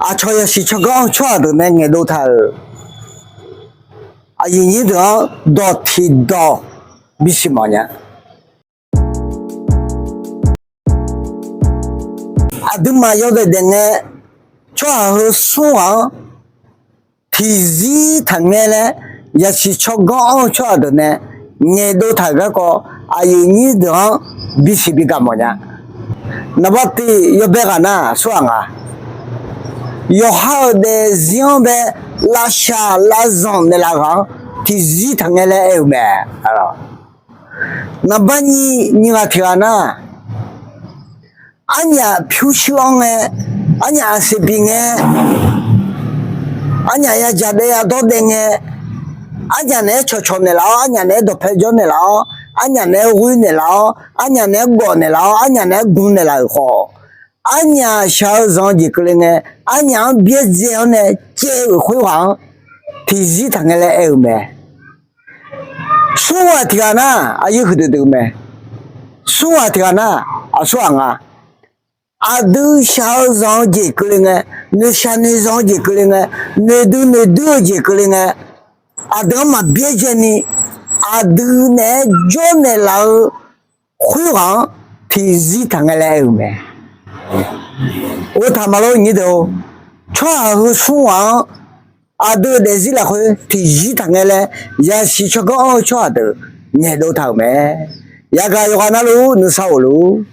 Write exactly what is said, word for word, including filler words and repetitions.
aqcawq yasiq tsawrganr-eu tsawrhaq deuq nae ngaeqdov taq-euq aqyuif nyir deuq-anr dawq tiqdawq bisiq mawf nya. Aqduimaf yawdaef daef ngae, tsawrhaq heu smr ghaq-anr tiqzir taqngae laer, yasiq tsawrganr-eu tsawrhaq deuq nae ngaeqdov taq-euq garkawv aqyuif nyir deuq-anr bisiq bigaq mawf nya. Naqbar tiq yawbae ghaq nar, aqsurghaq nga, yawqha-euq daefzir-anr bae lavshaq lavzanq naeqlaf-eu ghaq-anr tiqzir taqngae laer aer-eu mae. Naqbar nyiq, nyiq ghaq tiq ghaq nar, arnyaf pyurshuir-anr ngae, arnyaf aqsiq bif ngae, arnyaf yadzaq daev yadawr daev ngae, arnyaf naeq-aer cawqcawq naeqlaf-awr, arnyaf naeq-aer dawqpae jawr naeqlaf-awr, arnyaf naeq-aer ghoer naeqlaf-awr, arnyaf naeq-aer gawf naeqlaf-awr, arnyaf naeq-aer gu naeqlaf-euq khawf, arnyaf shaq-eu zanq-eu jeq keuvle ngae, arnyaf-anr byaerdzae-awr nae caev-euq khoerghaq-anr tiqzir taqngae laer aer-eu mae. Smr ghaq tiq ghaq nar, aqyuif huiqdui dui-eu mae. Smr ghaq tiq ghaq nar, aqsurghaq nga, aqdui shaq-eu zanq-eu jeq keuvle ngae, noeqshaq noeqzanq-eu jeq keuvle ngae, noeqdui noeqdui-eu jeq keuvle ngae, aqdui-anr maqbyaerdzaeni, aqdui naeq-aer jawr naeqlaf-eu khoerghaq-anr tiqzir taqngae laer aer-eu mae. Ghovtaq maqlor nyir deuq-or, tsawrhaq heu smr ghaq-anr aqdui-euq daefzir lafkhoer tiqzir taqngae laer, yasiq tsawrganr-eu tsawrhaq deuq ngaeqdov taq-euq mae. Yagaq yawqghaq navluf nuisar of luf-ur.